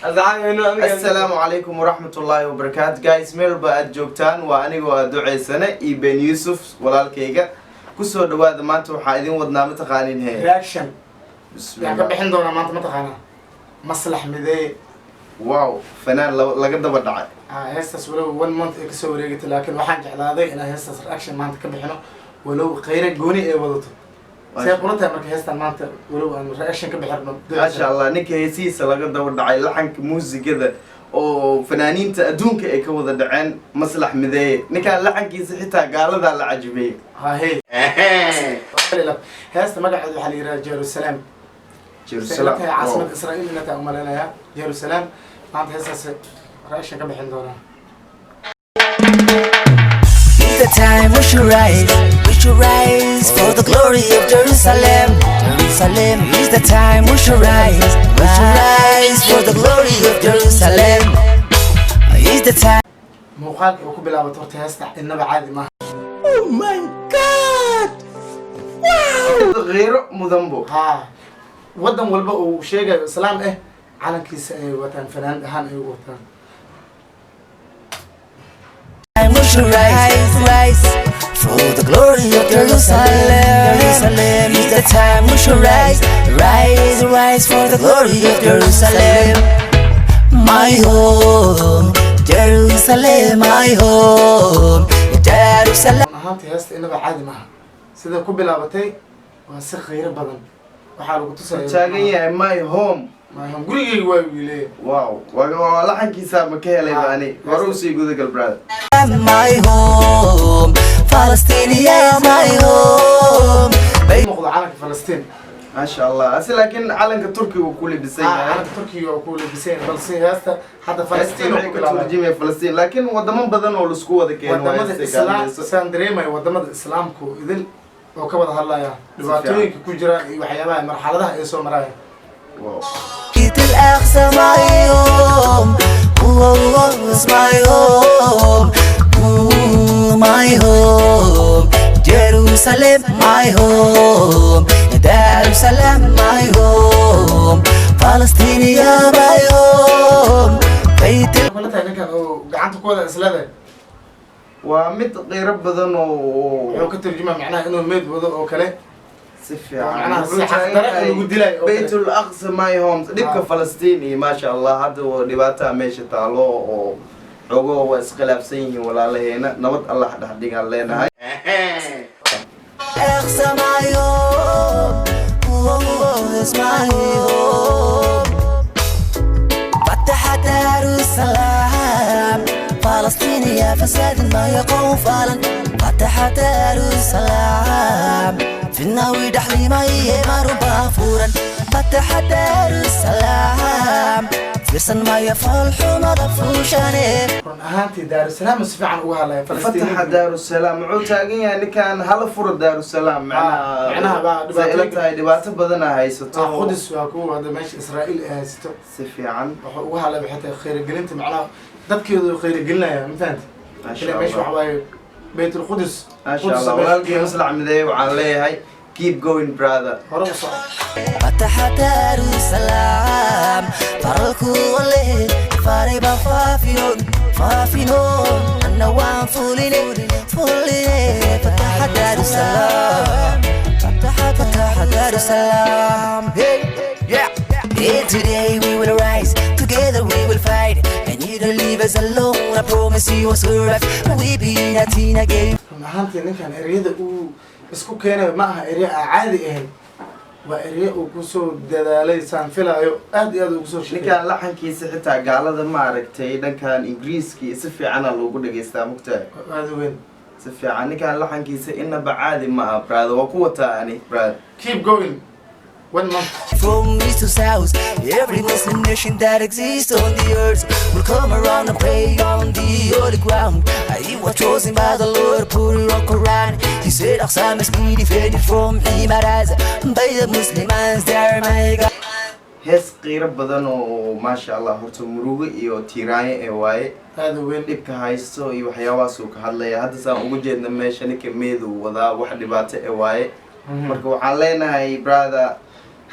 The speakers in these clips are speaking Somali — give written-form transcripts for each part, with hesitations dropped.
Assalaamu calaykum waraxmatullaahi wabarakaatu, guys. Meel walba aad joogtaan, waa anigoo aad duceysane iyo Ben Yuusuf walaalkayga. Kusoo dhawaada. Maanta waxaa idin wadnaa, mataqaanin he? Reaction yaan ka Bismillah. bixin doonaa maanta, mataqaanaa, Maslax Mideeye. Wow, fanaan laga daba dhacay. Ah, heestaas walow one month ay kasoo wareegatay, laakiin waxaan jeclaaday inaan heestaas reaction maanta ka bixino, walow khayra gooni ay wadato. See kula tahay marka heestan maanta, walow aan reaction ka bixirno? Maasha Allah, ninka heesihiisa laga daba dhacay, laxanka, muusigada oo fanaaniinta adduunka ay ka wada dhaceen, Maslax Mideeye. Ninkaan laxankiisa xitaa gaaladaa la cajibiyey. Hahe, heesta magaceedu waxaa la yidhaha Jerusalem. Jerusalem. Tahay caasimada Israa'iil ina tahay umaleynayaa Jerusalem. Maanta heestaas reaction ka bixin doonaa. It's the time we should rise for the glory of Jerusalem. Jerusalem is the time we should rise for the glory of Jerusalem. It's the time. Muuqaalka uu ku bilaabato horta heesta innaba caadi maaha. Kheyro mudanbo. Haa, waddan walba uu sheegayo islaam eh, calankiisa ay wataan, fanaan ahaan ay u wataan. We should rise, rise for the glory of Jerusalem. Jerusalem is the time we should rise, rise, rise for the glory of Jerusalem. My home, Jerusalem, my home, Jerusalem. Run ahaantii heesta innaba caadi maaha. Sida ku bilaabatay waa si khayro badan. Waxaa lagu tusaya Taagan yahay "my home". My home, gurigeyga waa wiileeya. Wow, waa laxankiisa ma ka helay baani. Hore usii gudagal, brother. My home, Palestine, yeah, my home. Muuqdo calanka Falastiin. Maasha Allah, asi laakiin calanka Turkiga uu ku libisan yahay. Calanka Turkiga oo ku labiseen, balse heesta hadda Falastiin Falastiin oo waxay ku ka bilaabay. turjumaya Falastiin, laakiin wadamo badan oo laisku wada keeno waa Wadamada heesta islaam kaalmayso. Saan dareemayo, wadamada islaamku idil oo ka wada hadlaya dhibaatooyinka ku jira iyo waxyaabaha marxaladaha ay soo maraya. Wow. بيت الأقصى my home. Oh, it's my home. Ooh, my home. Jerusalem, my home. Jerusalem, my home. Palestine, yeah, my home. بيت Kula tahay ninkan oo gacanta ku wada islada? Waa mid qiiro badan oo Wuxuu ka turjumaa macnaha inuu meed wado oo kale. Si Oo fiican. macnaha si Wuxuu taagan xaqdarro yahay lagu dilayo oo kale. Baytul Aqsa my home, dhibka Falastiin iyo maasha Allah, hadda waa dhibaataa meesha taalo oo xogo waa iskhilaafsan yihiin walaalaheena. Nabad Allah dhex dhigaan leenahay. الأقصى my home. Oh, it's my home. فتح دار السلام فلسطين يا فساد ما يقوم فعلا. فتح دار السلام في الناوي دحلي ما يمر بافورا. فتح دار السلام فيرسن ما يفعل حمد فوشانه. Run ahaantii Daarusalaam si fiican uga hadlaya Falastiin. Fataxa Daarusalaam, wuxuu taagan yahay ninkan hala furo Daarusalaam. Macnaha baa say ila dhibaatooyinka- tahay dhibaato badana haysato. Ah, Qudus waa kuwa hadda meesha Israa'iil ay haysato. Si fiican. Wuxuu uga hadlay waxay tahay khayragelinta, macnaha dadkeedu khayragelinaya, ma fahanti? Maasha Ila meesha Allah. waxa waaye Baytul Qudus. Maasha Qudus Allah, meesha walaalkii Maslax Mideeye waxaan leeyahay keep going, brother. Hore u soco. فتح دار السلام فرلكو له فاربا فافيون فافينون النوام فوليني فوليني. فتح دار السلام، فتح فتح دار السلام. Hey, yeah. Hey, today we will rise, together we will fight, and you don't leave us alone. I promise you will survive. We be nothing again. Run ahaantii ninkan ereyada uu isku keenayo ma aha erey aan caadi ahayn, waa erey uu kusoo dadaalay, saan filaayo, aad iyo aad ugu soo shaqeeyay. Ninkan laxankiisa xitaa gaalada, ma aragtay, dhankan Ingiriiska si fiicana loogu dhageystaa, mugtahay? Aada u weyn. Si fiican. Ninkan laxankiisa inaba caadi ma aha, brother. Waa ku wataa ani, brother. Keep going, one month. From east to south, every Muslim nation that exists on the earth will come around and pray on the holy ground. He was chosen by the Lord, put it on Quran. He said Aqsa must be defended from Imaraz by the Muslims there, my God. Hees qiiro badan oo maasha Allah, horta murugo iyo tiiraanyo ee waaye. Aada u weyn. Dhibka haysto iyo waxyaabahaas uu ka hadlaya. Hadda saan ugu jeedna meesha ninka meedu wadaa wax dhibaato ee waaye. Marka waxaan leenahay, brother,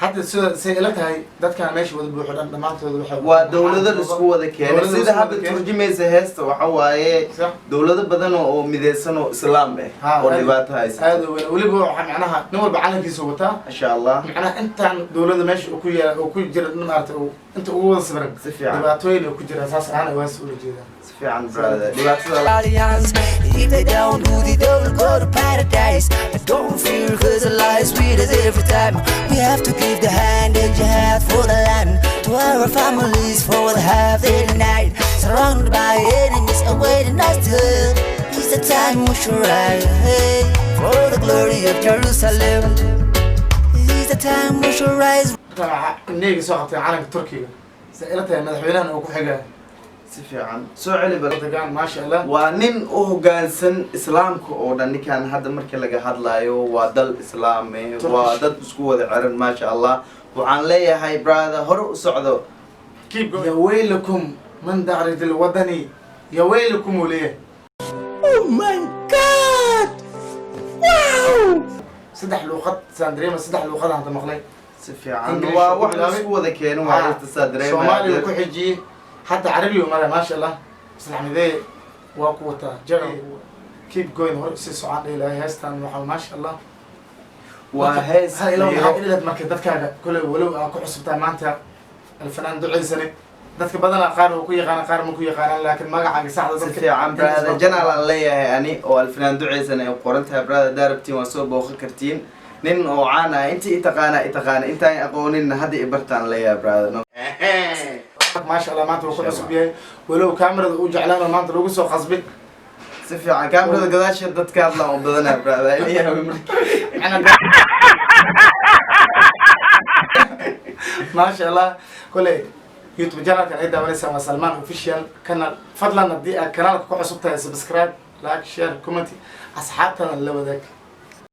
Hadda sida say ila tahay, dadkan meesha wada buuxo dhan dhammaantooda waxay Waa dowlado la isku wada keenay. Dowlado Sida isku wada hadda keenay. turjumaysa heesta waxa waaye dowlado badan oo mideysan oo islaam ah oo dhibaato haysa. Aad u weyn. Weliba waxaa macnaha nin walba calankiisa wataa. Masha Allah. Macnaha intaan dowladda meesha uu ku yaala oo ku jira, maarata, uu inta ugu wada sawiran Si fiican. dhibaatooyin ay ku jiraan, saas ahaan ay waas ula jeedaan. Si fiican, brother, dhibaatada. Alliance. If they don't do the, they will go to paradise. But don't fear, 'cause Allah is with us every time. We have to give the hand and jihad for the land. To our families for what have they denied. Surrounded by enemies awaiting us to. It's the time we should rise for the glory of Jerusalem. It's the time we should rise. Marka waxaa indhahayga soo qabtay calanka Turkiga. Say ila tahay madaxweynahan uu ku xigaya. Si fiican, soo celi bal. Degaan, maasha Allah. Waa nin u hoggaansan islaamka oo dhan ninkan. Hadda markii laga hadlayo waa dal islaame, waa dad isku wada xiran, maasha Allah. Waxaan leeyahay, brother, hore u socdo. Keep going. يا ويلكم من دعرة الوطني، يا ويلكم وليه. Oh my God! Wow! Saddex luuqad saan dareema, saddex luuqad hadda maqlay. Si fiican. English Waa ku wax la bilaabay. isku wada keeno, waa heesta dareema. Soomaaliya ku xijiyey, hadda carabi mara, maasha Allah. Maslax Midee waa ku wataa jaga. Keep going, hore sii socon dhihi lahay. Heestan waxaa, maasha Allah. Waa hees Hal ilo maxaa qiiro. Ilaad marka dadkaaga kule, walow aa ku cusubtaa maanta Alfanaan Duceysane, dadka badanaa qaar waa ku yaqaanaan, qaar ma ku yaqaanaan, laakiin magacaaga saxda Si dadka fiican, brother. Channel aan leeyahay ani oo Alfanaan Duceysan ay qoran tahay, brother. Haddaa rabtiin waa soo booqan kartiin. Nin oo caan ah, intii i taqaana i taqaana, intaan aqooninna hadda i bartaan leeyahay, brother, no. Maasha Allah, maanta wuu ku cusub yahay, walow kaamirada uu jeclaan oo maanta lagu soo qasbay. Si fiican, kaamirada gadaasheed dadka hadlaan oo badanaa, brother, ila yaabay marka. Macnaa, maasha Allah. Kole YouTube channelkan ay daawanaysaa waa Salman Official Canal. Fadlan haddii aad kanaalka ku cusub tahay, subscribe, like, share, comment, asxaabtana la wadaag.